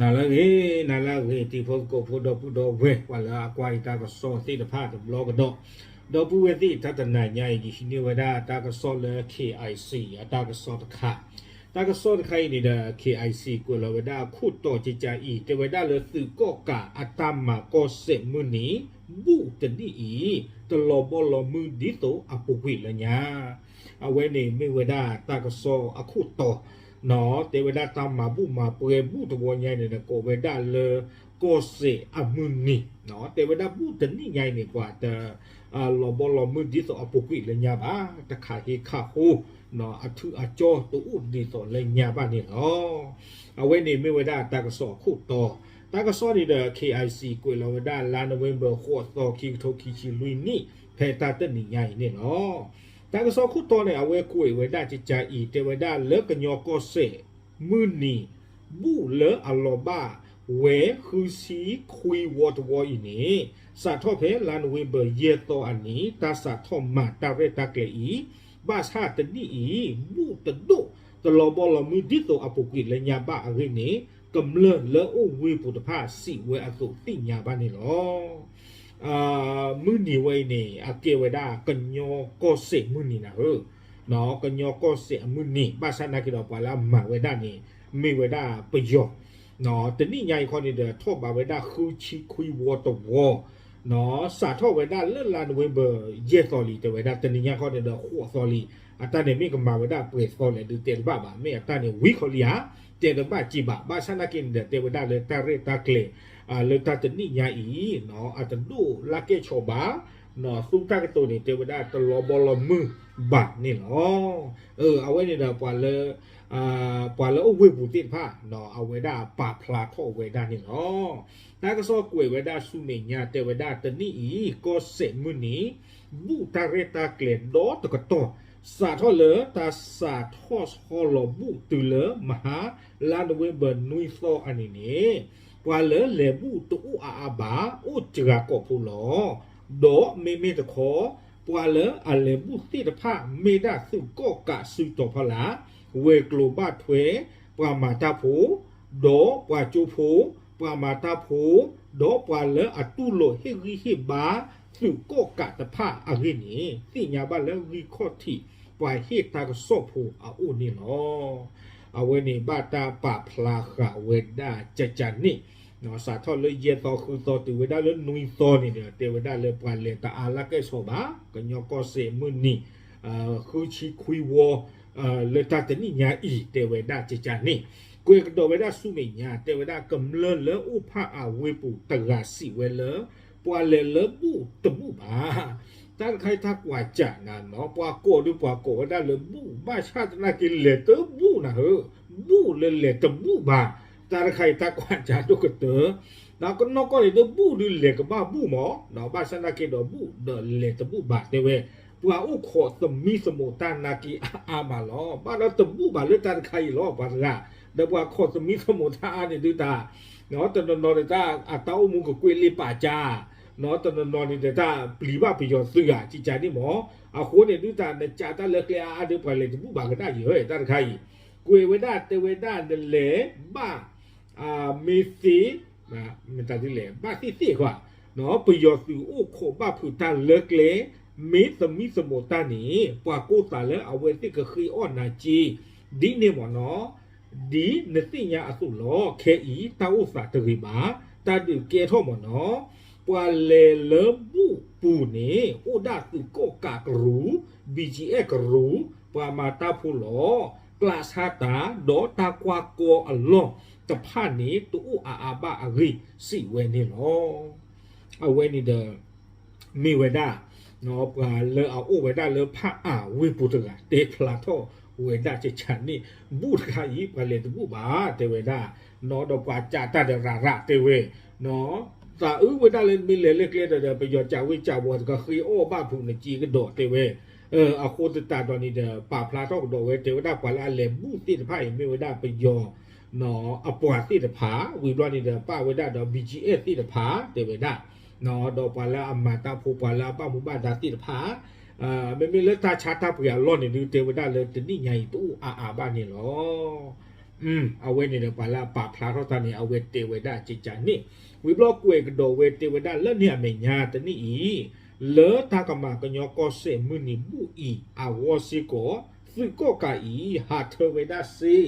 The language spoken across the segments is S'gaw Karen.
နၤလၢအဂ့ၤ, နၤလၢအဂ့ၤ, တံၤဖိသကိးဖိ ဒီပုၢ်ဒီဝဲၢ် ပှၤလၢအကွၢ်ယတၢ်ကစီၣ်သ့ၣ်တဖၣ်တဘျီကဒီး, ဒီပုၢ်ဝဲၢ်သ့ၣ် တၢ်တနၤညါအံၤ ယဟံးန့ၢ်ဝဲဒၣ်တၢ်ကစီၣ်လၢ K I C အတၢ်ကစီၣ်တခါ, တၢ်ကစီၣ်တခါအံၤန့ၣ်ဒီး K I C ကွဲးလီၤဝဲဒၣ်အခိၣ်တီ ကကးအံၤ တဲဝဲဒၣ်လၢသုးကီၣ်ကးအတၢ်မၤကီၢ်စဲၣ်မုၢ်နံၤ ဘူၣ်တနံၣ်အံၤ တလီၤဘီလီၤမုၢ်ဒ်သိးအပူၤကွံာ်လၢညါ အဝဲန့ၣ်မ့ၢ်ဝဲဒၣ်တၢ်ကစီၣ်အခိၣ်တီ, တဲဝဲဒၣ်တၢ်မၤဘူၣ်မၤပှဲၤဘူၣ်တဝီညါအံၤန့ၣ်ဒီး ကိးဝဲဒၣ်လၢကီၢ်စဲၣ်အမုၢ်နံၤ, တဲဝဲဒၣ်ဘူၣ်တနံၣ်ညါအံၤန့ၣ် ပှၤတလီၤဘီလီၤမုၢ်ဒ်သိးအပူၤကွံာ်လၢညါဘၣ်, တခးဟ့ခးဟိ အထူးအကၠီတအိၣ်ဒ်သိးလၢညါဘၣ်န့ၣ်လီၤ. အဝဲန့ၣ်မ့ၢ်ဝဲဒၣ်တၢ်ကစီၣ်အခိၣ်တီ, တၢ်ကစီၣ်န့ၣ်ဒီး K I C ကွဲးလီၤဝဲဒၣ်လါ November ဃိးသီ ခံကထိခံဆံလွံၢ်နံၣ် ဖဲတၢ်တနံၤညါအံၤန့ၣ်လီၤ. တၢ်ကစီၣ်ခိၣ်တီန့ၣ် အဝဲကွဲးဝဲဒၣ်ကကးအံၤ တဲဝဲဒၣ်လၢကညီကီၢ်စဲၣ် မုၢ်နံၤ ဘူၣ်လၢအလီၤဘၣ်ဝဲ ဃုဆံခွံဝီတဝီအံၤန့ၣ် စးထီၣ်ဖဲလါ November ယဲၢ်သီအနံၤ တၢ်စးထီၣ်မၤတၢ်ရဲၣ်တၢ်ကျဲၤအံၤ, ဘၣ်ဆၣ်တနံၣ်အံၤ ဘူၣ်တဒိၣ် တလီၤဘီလီၤမုၢ်ဒ်သိးအပူၤကွံာ်လၢညါဘၣ်အဂ့ၢ်န့ၣ် ကမျၢၢ်လၢအိၣ်ဝ့ၢ်ပူၤတဖၣ်စံးဝဲအသိးသ့ၣ်ညါဘၣ်န့ၣ်လီၤ. မုၢ်နံၤဝဲအံၤန့ၣ် အကဲဝဲဒၣ်ကညီကီၢ်စဲၣ်မုၢ်နံၤနၤဧၢ, ကညီကီၢ်စဲၣ်အမုၢ်နံၤ ဘၣ်ဆၣ်နာ်က့ဒီး ပှၤလၢအမၤဝဲဒၣ်န့ၣ် မ့ၢ်ဝဲဒၣ်ပယီၤ, တနံၣ်ညါအံၤခီန့ၣ်ဒီး ထီၣ်ဘးဝဲဒၣ်ဃုဆံခွံဝီတဝီ, စးထီၣ်ဝဲဒၣ်လၢလါ November ယဲၢ်သီလံ တဲဝဲဒၣ် တနံၤညါခီန့ၣ်ဒီး ဃိးသီလံ, အတၢ်န့ၣ်မ့ၢ်ကမၤဝဲဒၣ်ပှဲၤသီလဲၣ်ဒုးတဲတဘၣ်ဘၣ်, မ့ၢ်အတၢ်န့ၣ်ဝံၤခီလံဧါ, တဲတဘၣ်က့ၤဘၣ်, ဘၣ်ဆၣ်နာ်က့န့ၣ်ဒီး တဲဝဲဒၣ်လၢတၢ်ရဲၣ်တၢ်ကျဲၤ လၢတၢ်တနံၣ်ညါအံၤ အတဒိၣ်လၢကဲဆိးဘၣ်, သူတၢ်ကတိၤန့ၣ် တဲဝဲဒၣ်တလီၤဘီလီၤမုၢ်ဘၣ်န့ၣ်လီၤ. အဝဲန့ၣ်ဒီး ပှၤလၢအိၣ်ဝ့ၢ်ပူၤသ့ၣ်တဖၣ် အဝဲဒၣ်ပာ်ဖျါထီၣ်ဝဲဒၣ်န့ၣ်လီၤ. တၢ်ကစီၣ်ကွဲးဝဲဒၣ်ဆူမဲာ်ညါ တဲဝဲဒၣ်တနံၣ်အံၤ ကီၢ်စဲၣ်မုၢ်နံၤ ဘူၣ်တၢ်ရဲၣ်တၢ်ကျဲၤဒီတကတီၢ်, စးထီၣ်လၢတၢ်စးထီၣ်ဆီလီၤဘူၣ်တုၤလၢမဟါ လါ November နွံသီအနံၤန့ၣ် ပှၤလၢလဲၤဘူၣ်တအိၣ်အါအါဘၣ် အိၣ်စှၤကိာ်ဖိလီၤ. ဒီးမ့မ့ၢ်တခီ ပှၤလၢအလဲၤဘူၣ်သ့ၣ်တဖၣ် မ့ၢ်ဒၣ်သုးကီၣ်ကးစုတီၤဖီလာ်, ဝဲၤကျိၤဘၣ်ထွဲ, ပှၤမၤတၢ်ဖိ, ဒီးပှၤကၠိဖိ, ပှၤမၤတၢ်ဖိ, ဒီးပှၤလၢအတူၢ်လိာ်ဟ့ၣ်ဂံၢ်ဟ့ၣ်ဘါ သုးကီၣ်ကးတဖၣ်အဂ့ၢ်န့ၣ် သ့ၣ်ညါဘၣ်လၢဂံၢ်ခီၣ်ထံး ပှၤဟ့ၣ်တၢ်ကစီၣ်ဖိအအိၣ်န့ၣ်လီၤ. အဝဲန့ၣ်ဘၣ်တၢ်ပာ်ဖျါဃာ်ဝဲဒၣ်ကကန့ၣ်, စးထီၣ်လၢယဲၢ်သီဃုသီတုၤဝဲဒၣ်လၢနွံသီန့ၣ်ဒီး တဲဝဲဒၣ်လၢပှၤလဲၤတအါလၢကဲဆိးဘၣ် ကညီကီၢ်စဲၣ်မုၢ်နံၤ ဃုဆံခွံဝီ လၢတၢ်တနံၣ်ညါအံၤ တဲဝဲဒၣ်ကကန့ၣ်, ကွဲးကဒီးဝဲဒၣ်ဆူမဲာ်ညါ တဲဝဲဒၣ်ကမျၢၢ်လၢအိၣ်ဖးအါဝ့ၢ်ပူၤတဂၤစံးဝဲလၢ ပှၤလဲၤလၢဘူၣ်တဘူၣ်ဘၣ် တၢ်တခါအံၤတၢ်ကွၢ်ကးနၤနီၤ ပှၤကိးဒုးပှၤကိးဝဲဒၣ်လၢဘူၣ် ဘၣ်ဆၣ်သနာ်က့လဲၤတဘူၣ်နၤဧၢ, ဘူၣ်လၢလဲၤတဘူၣ်ဘၣ်, တၢ်တခါအံၤတၢ်ကွၢ်ကးဒိၣ်ကတၢၢ်, ကနီၢ်ကီၢ်န့ၣ်ဒီးဘူၣ်ဒုးလဲၤကဘၣ်ဘူၣ်မး, ဘၣ်ဆၣ်သနာ်က့ဒီးဘူၣ်ဒီးလဲၤတဘူၣ်ဘၣ်တဲဝဲ, ပှၤအိၣ်ခိးသမံသမိးတၢ်နာ်က့အါအါမးလီၤ. ဘၣ်ဒီးတဘူၣ်ဘၣ်လၢတၢ်တခါအံၤလီၤ ပှၤတဂၤ, ဒီးပှၤခိးသမံသမိးတၢ်အါန့ၣ်ဒုးတၢ် တနီၤနီၤန့ၣ်တၢ်အတၢ်အိၣ်မူကကွ့လ့ပာ်ကါ, တနီၤနီၤန့ၣ်ဒီးတၢ်ပျံၤဘၣ်ပယီၤသုးဧါ ကကန့ၣ်မး, အဃိန့ၣ်ဒုးတၢ်နကးတၢ်လၢကျဲအါအါဒီး ပှၤလဲၤတဘူၣ်ဘၣ်ကဒၣ်ယဲ တၢ်တခါအံၤ, ကွဲးဝဲဒၣ်တဲဝဲဒၣ်နလဲၤဘၣ် မ့ၢ်သ့ မ့ၢ်တၢ်ဒ်လဲၣ် ဘၣ်သ့ၣ်သ့ၣ်ဧါ, ပယီၤသုးအိၣ်ခိးဘၣ်ဖုးတၢ်လၢကျဲ, မ့ၢ်သမံသမိးတၢ်န့ၣ် ပှၤကိးသးလၢအဝဲသ့ၣ်ကဃ့အီၣ်နၤက့ ဒ်န့ၣ်မ့ၢ်နီၤ, ဒ်နသ့ၣ်ညါအသိးလီၤ. ခဲအံၤ တၢ်အိၣ်သးတဂ့ၤဘၣ်, တၢ်ဒုးကဲထီၣ်မ့ၢ်နီၤ, ပှၤလဲၤလၢဘူၣ်ပူၤန့ၣ် အိၣ်ဒၣ်သုးကီၣ်ကးကရူၢ်, B G F ကရူၢ်, ပှၤမၤတၢ်ဖိလီၤ. ကျးဆါတၢ် ဒီးတၢ်ကွၢ်ကီအလီၢ်တဖၣ်န့ၣ် တအိၣ်အါအါဘၣ်အဂ့ၢ် စံးဝဲန့ၣ်လီၤ. အဝဲန့ၣ်ဒီး မ့ၢ်ဝဲဒၣ် ပှၤလၢအအိၣ်ဝဲဒၣ်လၢဖးအါဝ့ၢ်ပူၤတဂၤ တဲဖျါထီၣ်ဝဲဒၣ်ကကန့ၣ်, ဘူၣ်တခါအံၤ ပှၤလဲၤတဘူၣ်ဘၣ် တဲဝဲဒၣ်, ဒီးပှၤကးတၢ်ဒီးရၤရၤတဲဝဲ, သးအုးဝဲဒၣ်လၢမ့ၢ်လဲၤလၢကျဲဒီး ပယီၤကးဝ့ၢ်ကးဝီၤတကဃ့အီၣ်ဘၣ်ဖုးနက့ကဒီးတဲဝဲ, အဃိသတးဒီးန့ၣ်ဒီး ပာ်ဖျါထီၣ်ကဒီးဝဲ တဲဝဲဒၣ်ပှၤလၢအလဲၤဘူၣ်သ့ၣ်တဖၣ်အံၤ မ့ၢ်ဝဲဒၣ်ပယီၤ အပှၤသ့ၣ်တဖၣ်, ဝံၤဘျီန့ၣ်ဒီး ပာ်ဝဲဒၣ်ဒီး B G F သ့ၣ်တဖၣ် တဲဝဲဒၣ်, ဒီးပှၤလၢအမၤတၢ်ဖိ ပှၤလၢအဘၣ်မူဘၣ်ဒါသ့ၣ်တဖၣ်, မ့မ့ၢ်လၢတၢ်ဆါတၢ်ပှ့ၤအလီၢ်န့ၣ်ဒုး တဲဝဲဒၣ်လၢတနံၣ်ညါအံၤတအိၣ်အါအါဘၣ်န့ၣ်လီၤ. အဝဲန့ၣ်ဒီးပှၤလၢအပာ်ဖျါထီၣ်တၢ်န့ၣ် အဝဲတဲဝဲဒၣ်ကကန့ၣ် ဝံၤဘျီကွဲးကဒီးဝဲတဲဝဲဒၣ်လၢန့ၣ်အမဲာ်ညါတနံၣ်အံၤ လၢတၢ်ကမၤကညီကီၢ်စဲၣ်မုၢ်နံၤဘူၣ်အံၤအဂီၢ်စ့ၢ်ကီး သုးကီၣ်ကးအံၤ ဟးထၢဝဲဒၣ်စ့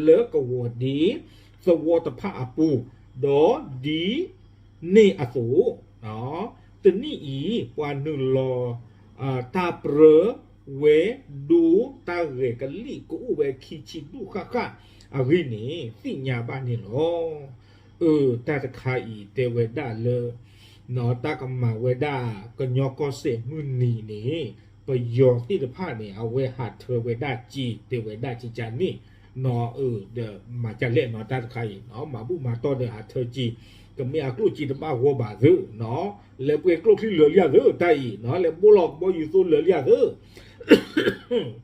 လၢကဝီၤဒ့ သဝီတဖၣ်အပူၤ, ဒီးဒ်န့ၣ်အသိး တနံၣ်အံၤ ပှၤနုာ်လီၤ တၢ်ပြၢဝဲဒိတၢ်ဂဲၤကလံၣ် ကအိၣ်ဝဲခံဆံဒူၣ်ဃၣ်ဃၣ်အဂ့ၢ်န့ၣ် သ့ၣ်ညါဘၣ်န့ၣ်လီၤ. အၢ တၢ်တခါအံၤတဲဝဲဒၣ်လၢ တၢ်ကမၤဝဲဒၣ်ကညီကီၢ်စဲၣ်မုၢ်နံၤန့ၣ် ပယီၤသ့ၣ်တဖၣ်န့ၣ် အဝဲဟးထၢဝဲဒၣ်စ့ တဲဝဲဒၣ်ကကန့ၣ် နီၤ အၢ ဒီးမၤကလဲၣ်နီၤ တၢ်တခါအံၤ မၤဘူၣ်မၤတီၢ်ဒီးဟးထၢစ့ ကမ့ၢ်အကျိၣ်စ့တဘၣ်ဂီၢ်ဘၣ်သ့နီၤ လဲၤပှဲၤကျိချံလၢာ်လံဧါသ့ တၢ်အံၤနီၤ လဲၤဘိလီၤကဘီယူၤသိလၢာ်လံဧါသ့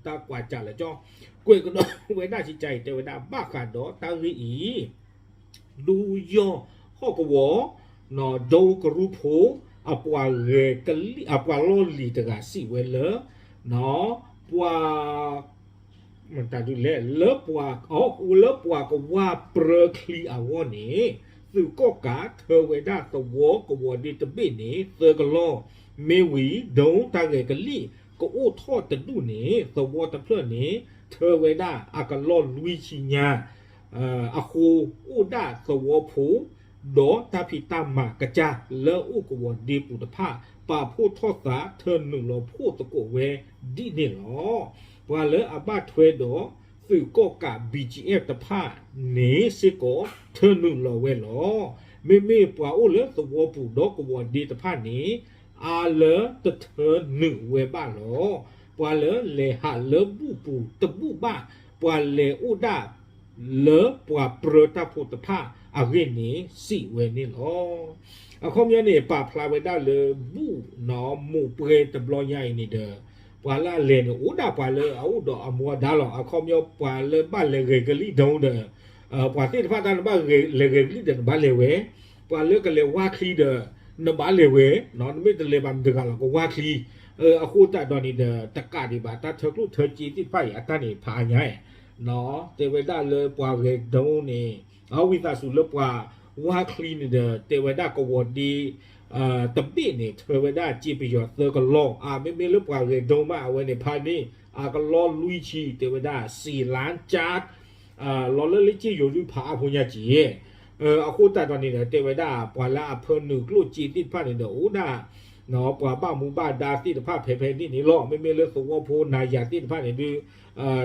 တၢ်ကွၢ်ကၢ်လၢကၠီ ကွဲးကဒီးဝဲဒၣ်ကကအံၤ တဲဝဲဒၣ်ဘၣ်ဃးဒီးတၢ်ဂ့ၢ်အံၤ ဒူယီၢ်ဟီၣ်ကဝီၤ ဒိကရူၢ်ဖိ အပှၤဂဲၤကလံၣ် အပှၤလီၢ်လံၤတဂၤစံးဝဲလၢ ပှၤ တၢ်ဒ်လဲၣ် လၢပှၤ လၢပှၤကဝၢ်ပြၢချံအဂီၢ်န့ၣ် သုးကီၣ်ကးထၢဝဲဒၣ်သဝီကဝီၤဒ့တဘ့ၣ်န့ၣ် သၢကလီၢ်, မ့ၢ်ဝံၤ ဒိတၢ်ဂဲၤကလံၣ် ကအိၣ်ထီၣ်တဒူၣ်န့ၣ် သဝီတဖျၢၣ်န့ၣ် ထၢဝဲဒၣ်အကလီၢ်လွံၢ်ဆံညါ အဃိ အိၣ်ဒၣ်သဝီဖိ ဒီးတၢ်ဖံးတၢ်မၤကစၢ်လၢအိၣ်ကဝီၤဒ့ပူၤတဖၣ် ပာ်ဖှိၣ်ထီၣ်သး ထၢနုာ်လီၤဖှိၣ်သကိးဝဲဒ်န့ၣ်လီၤ. ပှၤလၢအဘၣ်ထွဲဒီးသုးကီၣ်ကး ဘံၣ်ကၠံၣ်အဲၣ် တဖၣ်န့ၣ်စ့ၢ်ကီး ထၢနုာ်လီၤဝဲလီၤ. မ့မ့ၢ်ပှၤအိၣ်လၢသဝီပူၤဒီးကဝီၤဒ့တဖၣ်န့ၣ် အါလၢတထၢနုာ်ဝဲဘၣ်လီၤ. ပှၤလၢလဲၤဟးလၢဘူၣ်ပူၤတဘူၣ်ဘၣ်, ပှၤလဲၤအိၣ်ဒၣ် လၢပှၤပြၢတၢ်ဖိတဖၣ်အဂ့ၢ်န့ၣ် စံးဝဲန့ၣ်လီၤ. အခီပညီန့ၣ် ပာ်ဖျါဝဲဒၣ်လၢဘူၣ်နီၢ်မိၢ်ပှဲၤတဘျီညါအံၤန့ၣ်ဒီး ပှၤလၢအလဲၤန့ၣ် အိၣ်ဒၣ်ပှၤလၢအအိၣ်ဒီးအမူအဒါလီၤ. အခီပညီပှၤလၢဘၣ်လဲၤဂဲၤကလံၣ်ဒိဒီး ပှၤသ့ၣ်တဖၣ်တၢ်နဘၣ်လဲၤဂဲၤကလံၣ်ဒီးနဘၣ်လဲၤဝဲ, ပှၤလၢကလဲၤဝါချံဒီး နဘၣ်လဲၤဝဲ, နမ့ၢ်တလဲၤဘၣ်မတၤတဂၤလီၤ ကဝါချံ. အဃိသတးဒီးန့ၣ်ဒီး တကးဒံးဘၣ် တၢ်ထၢကျိၣ်ထၢစ့သ့ၣ်တဖၣ်အံၤ အတၢ်န့ၣ်ဖးအါညါ တဲဝဲဒၣ်လၢပှၤဂဲၤဒိန့ၣ် အဝံသးစူၤလၢပှၤဝါချံန့ၣ်ဒီး တဲဝဲဒၣ်ကဝီၤဒ့ တဘ့ၣ်န့ၣ် ထၢဝဲဒၣ်စ့ပယီၤသၢကလီၢ်, မ့မ့ၢ်လၢပှၤဂဲၤဒိမး အဝဲန့ၣ်ဖးန့ၢ် အကလီၢ်လွံၢ်ဆံ တဲဝဲဒၣ် စံလါကၠၣ် လီၤလၢလၢက့ယိၤဒုဖးအါဖိညါက့ အဃိသတးဒီးန့ၣ်ဒီး တဲဝဲဒၣ်ပှၤလၢအဖၢနုာ်ကျိၣ်စ့သ့ၣ်တဖၣ်န့ၣ်ဒီး အိၣ်ဒၣ် ပှၤဘၣ်မူဘၣ်ဒါသ့ၣ်တဖၣ်ဖဲဖဲန့ၣ်န့ၣ်လီၤ. မ့မ့ၢ်လၢသဝီဖိနၤယၤသ့ၣ်တဖၣ်န့ၣ်ဒုး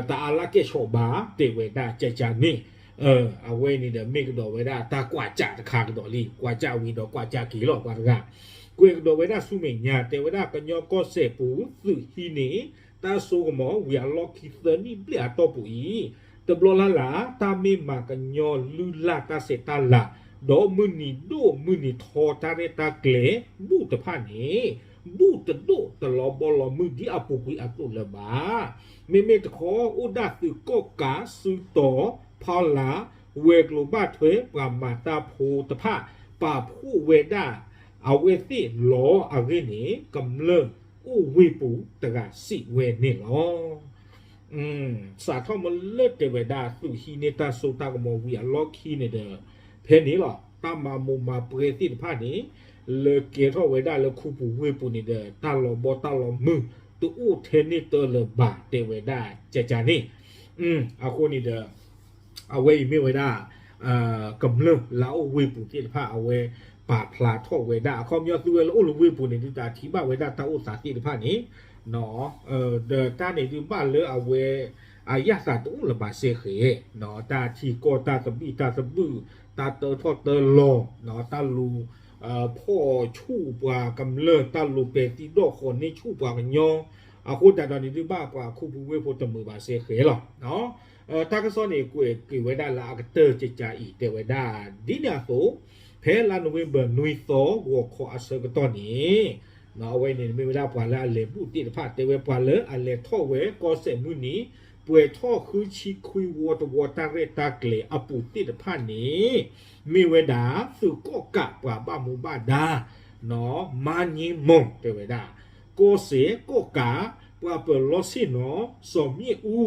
တအါလၢကဲၣ်ဆိးဘၣ် တဲဝဲဒၣ်ကကန့ၣ် အဝဲန့ၣ်ဒီးမ့ၢ်ကဒီးဝဲဒၣ်တၢ်ကွၢ်ကၢ်တခါကဒီးလံ, ကွၢ်ကၢ်ဝံၤဒီးကွၢ်ကၢ်က့ၤလီၤပှၤတဂၤ, ကွဲးကဒီးဝဲဒၣ်ဆူမဲာ်ညါ တဲဝဲဒၣ်ကညီကီၢ်စဲၣ်ပူၤ သုးဟံးန့ၢ် တၢ်စိကမီၤဝံၤအလီၢ်ခံသၢနံၣ်ဘျဲၣ်အတီၢ်ပူၤအံၤ, တဘျီလၢ်လၢ် တၢ်မ့ၢ်မၤကညီလုၢ်လၢ်တၢ်ဆဲးတၢ်လၤ, ဒီးမုၢ်နံၤဒိၣ်မုၢ်နံၤထီတၢ်ရဲၣ်တၢ်ကျဲၤဘူၣ်တဖၣ်န့ၣ် ဘူၣ်တဒိၣ်တလီၤဘီလီၤမုၢ်ဒ်အပူၤကွံာ်အသိးလၢၤဘၣ်. မ့မ့ၢ်တခီ အိၣ်ဒၣ်သုးကီၣ်ကးစုတီၤ ဖီလာ် ဝဲၤကျိၤဘၣ်ထွဲပှၤမၤတၢ်ဖိတဖၣ် ပာ်ဖှိၣ်ဝဲဒၣ် အဝဲသ့ၣ်လီၤအဂ့ၢ်န့ၣ် ကမျၢၢ်အိၣ်ဝ့ၢ်ပူၤတဂၤစံးဝဲန့ၣ်လီၤ. စးထီၣ်မ့ၢ်လၢတဲဝဲဒၣ်သုးဟံးန့ၢ်တၢ်စိတၢ်ကမီၤဝံၤအလီၢ်ခံန့ၣ်ဒီး ဖဲန့ၣ်လီၤ တၢ်မၤမိၢ်မၤပှဲၤသ့ၣ်တဖၣ်န့ၣ် လၢကဲထီၣ်ဝဲဒၣ်လၢခူပူၤဝ့ၢ်ပူၤန့ၣ်ဒီး တၢ်လီၤဘီတၢ်လီၤမုၢ် တအိၣ်ထဲန့ၣ်တလၢၤဘၣ် တဲဝဲဒၣ်ကကန့ၣ် အဃိန့ၣ်ဒီး အဝဲအံၤမ့ၢ်ဝဲဒၣ် ကမျၢၢ်လၢအအိၣ်ဝ့ၢ်ပူၤသ့ၣ်တဖၣ် အဝဲပာ်ဖျါထီၣ်ဝဲဒၣ် အခီပညီသုဝဲလၢအိၣ်လၢဝ့ၢ်ပူၤန့ၣ် ဒုးတၢ်ထံၣ်ဘၣ်ဝဲဒၣ်တၢ်အိၣ်သးသ့ၣ်တဖၣ်န့ၣ် ဒီးတၢ်န့ၣ်ဒုးဘၣ်လၢအဝဲ အယၣ်သးတအိၣ်လၢၤဘၣ်စဲဃဲၤ တၢ်ထံကီၢ်တၢ်သဘံၣ်တၢ်သဘုၣ် တၢ်တၢထီၣ်တၢလီၤ တၢ်လူၤ ဖီၣ်ဆူၣ်ပှၤကမျၢၢ် တၢ်လူၤပဲာ်သံဒီၣ်ဃီၤန့ၢ်ဆူၣ်ပှၤကညီ အဃိသတးဒီးန့ၣ်ဒုးဘၣ်ပှၤခူပူၤဝ့ၢ်ဖိတမုာ်ဘၣ်စဲဃဲၤလီၤ. တၢ်ကစီၣ်န့ၣ် ကွဲးက့ၤဝဲဒၣ်လၢအကတၢၢ်ကကအံၤ တဲဝဲဒၣ် ဒ်န့ၣ်အသိး ဖဲလါနိၣ်ဝ့ဘၢၣ်နွံသီ ဂီၤခီအဆၢကတီၢ်န့ၣ် အဝဲန့ၣ်မ့ၢ်ဝဲဒၣ်ပှၤလၢအလဲၤဘူၣ်သ့ၣ်တဖၣ် တဲဝဲပှၤလၢအလဲၤထီၣ်ဝဲကီၢ်စဲၣ်မုၢ်နံၤ ပှဲၤထီၣ်ဃုဆံခွံဝီတဝီတၢ်ရဲၣ်တၢ်ကျဲၤအပူၤသ့ၣ်တဖၣ်န့ၣ် မ့ၢ်ဝဲဒၣ် သုးကီၣ်ကးပှၤဘၣ်မူဘၣ်ဒါ မါည့မီၢ် တဲဝဲဒၣ် ကီၢ်စဲၣ်ကီၣ်ကး ပှၤပၢၤလီၢ်ဆ့ၣ်နီၤ စီၤမ့ၣ်အူ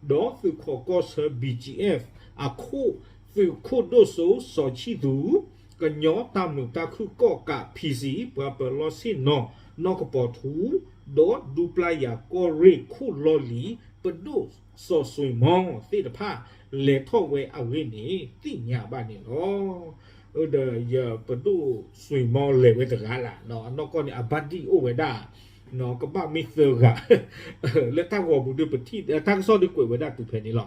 ဒီးသုးခိးကီၢ်ဆၢ ဘံၣ်ကၠံၣ်အဲၣ် အခိၣ်သုးခိၣ်ဒိၣ်စိစီၤဆံၣ်သူး, ကညီတၢ်မုာ်တၢ်ခုၣ်ကီၣ်ကး ဖံစံ, ပှၤပၢၤလီၢ်ဆ့ၣ်နီၤ နီၢ်ကပီၤထူ, ဒီးဒူပျၢ်ယၤကီၢ်ရ့ၣ်ခိၣ်လီၢ်လံၤ ပဒိၣ်စီၤစွ့ၤမီသ့ၣ်တဖၣ် လဲၤထီၣ်ဝဲအဂ့ၢ်န့ၣ် သ့ၣ်ညါဘၣ်န့ၣ်လီၤ. ဒီးယပဒိၣ်စွ့ၤမီလဲၤဝဲတဂၤလၢ်, အနီၢ်ကီၢ်န့ၣ် အဘၣ်ဒံၣ်အိၣ်ဝဲဒၣ် ကဘၣ်မ့ၢ်သၢဂၤ လၢတၢ်ဂီၤပူၤဒုးပထံၣ် တၢ်ကစီၣ်ဒုးကွဲးဝဲဒၣ်တုၤဖဲန့ၣ်လီၤ.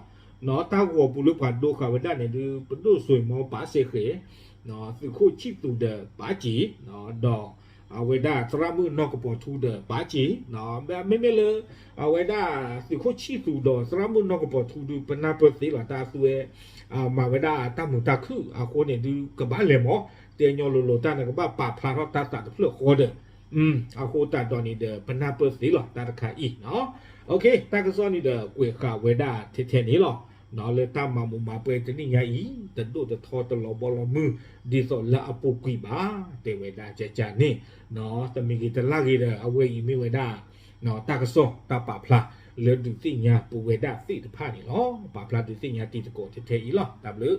တၢ်ဂီၤပူၤလၢပှၤဒိဃာ်ဝဲဒၣ်န့ၣ်ဒုး ပဒိၣ်စွ့ၤမီပာ်စဲဃဲၤ, သုးခိၣ်ဆံၣ်သူးဒီးပာ်စ့ၤ, ဒီးအဝဲဒၣ်သရၣ်မုၣ်နီၢ်ကပီၤထူဒီးပာ်စ့ၤ, မ့မ့ၢ်လၢ အဝဲဒၣ်သုးခိၣ်ဆံၣ်သူးဒီးသရၣ်မုၣ်နီၢ်ကပီၤထူဒုး ပနၢ်ပၢၢ်သ့လီၤ တၢ်သူဝဲ မၤဝဲဒၣ်တၢ်မုာ်တၢ်ခုၣ်အဃိန့ၣ်ဒုး ကဘၣ်လဲၤမီၤ တဲညီလိၤလိၤတၢ်န့ၣ် ကဘၣ်ပာ်ဖျါထီၣ်တၢ်သးတဖျၢၣ်ဃီဒီး အဃိသတးဒီးန့ၣ်ဒီး ပနၢ်ပၢၢ်သ့လီၤ တၢ်တခါအံၤ တၢ်ကစီၣ်န့ၣ်ဒီး ကွဲးဃာ်ဝဲဒၣ်ထဲထဲန့ၣ်လီၤ. လၢတၢ်မၤမူးမၤပွဲတနံၣ်ညါအံၤ တဒိၣ်တထီတလီၤဘီလီၤမုၢ် ဒ်သိးလၢအပူၤကွံာ်ဘၣ် တဲဝဲဒၣ်ကကန့ၣ်, တမံၤဂ့ၤတလၣ်ဂ့ၤဒီး အဝဲအံၤမ့ၢ်ဝဲဒၣ် တၢ်ကစီၣ်တၢ်ပာ်ဖျါ လၢဒုးသ့ၣ်ညါပဝဲဒၣ်သ့ၣ်တဖၣ်န့ၣ်လီၤ. ပာ်ဖျါဒုးသ့ၣ်ညါတံၤသကိးထဲထဲအံၤလီၤ. တၢ်ဘျုး